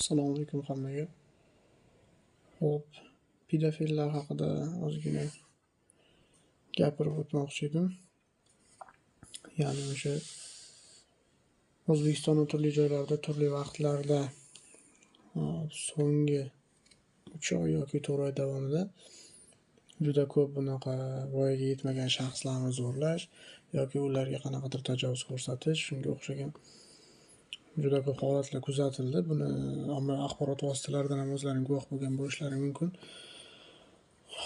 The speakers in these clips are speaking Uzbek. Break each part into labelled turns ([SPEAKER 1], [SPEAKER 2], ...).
[SPEAKER 1] Assalomu alaykum hammaga. Xo'p, pedofillar haqida ozgina gapirib o'tmoqchi edim. Ya'ni o'sha O'zbekistonning turli joylarida, turli vaqtlarda so'nggi 3 oy yoki 4 oy davomida juda ko'p bunaqa voyaga yetmagan shaxslarni zo'rlash yoki ularga qanaqadir tajovuz ko'rsatish, shunga o'xshagan juda ko'p holatlar kuzatildi. Buni ommaviy axborot vositalaridan ham o'zlaring guvoh bo'lgan bo'lishlari mumkin.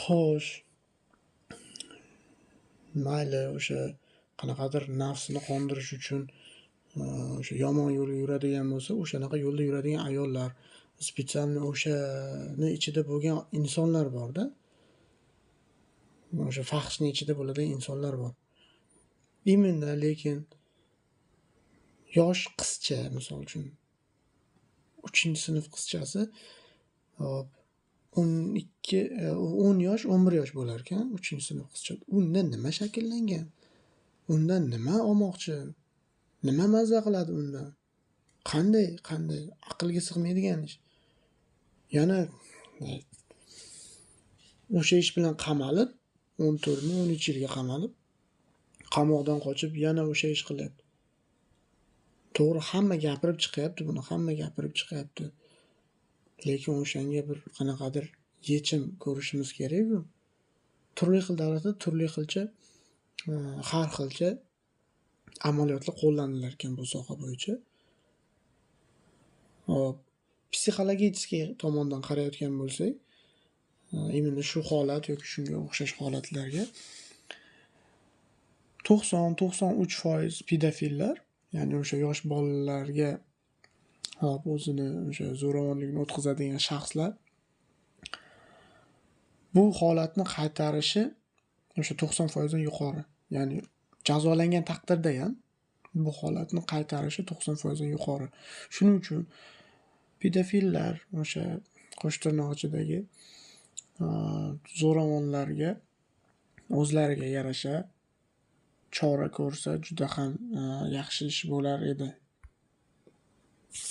[SPEAKER 1] Xo'sh, mayli o'sha qanaqadir nafsini qondirish uchun o'sha yomon yo'lga yuradigan bo'lsa, o'shanaqa yo'lda yuradigan ayollar, spetsialniy o'shani ichida bo'lgan insonlar borda. O'sha fahshni ichida bo'ladigan insonlar bor. Именно lekin yosh qizcha, misol uchun 3-sinf qizchasi, hop, 12, 10 yosh, 11 yosh bo'lar ekan, 3-sinf qizcha. Unda nima shakllangan? Undan nima olmoqchi? Nima mazza qiladi undan? Qanday, qanday aqlga sig'maydigan ish. Yana o'sha ish bilan qamalib, 14 mi, 13 yilga qamalib, qamoqdan qochib yana o'sha ish qilyapti. To'g'ri, hamma gapirib chiqyapti buni, hamma gapirib chiqyapti. Lekin o'shanga bir qanaqadir yechim ko'rishimiz kerak-ku. Turli xil davlatda turli xilcha, har xilcha amaliyotlar qo'llanilar ekan bu soha bo'yicha. Hop, psixologический tomondan qarayotgan bo'lsak, именно shu holat yoki shunga o'xshash holatlarga 90-93% pedofillar, ya'ni o'sha yosh bolalarga, hop, o'zini o'sha zo'ravonlikni o'tkazadigan shaxslar bu holatni qaytarishi o'sha 90% dan yuqori. Ya'ni jazolangan taqdirda ham bu holatni qaytarishi 90% dan yuqori. Shuning uchun pedofillar, o'sha qo'sh tirnoq ichidagi zo'ravonlarga o'zlariga yarasha chora ko'rsa juda ham yaxshi ish bo'lar edi.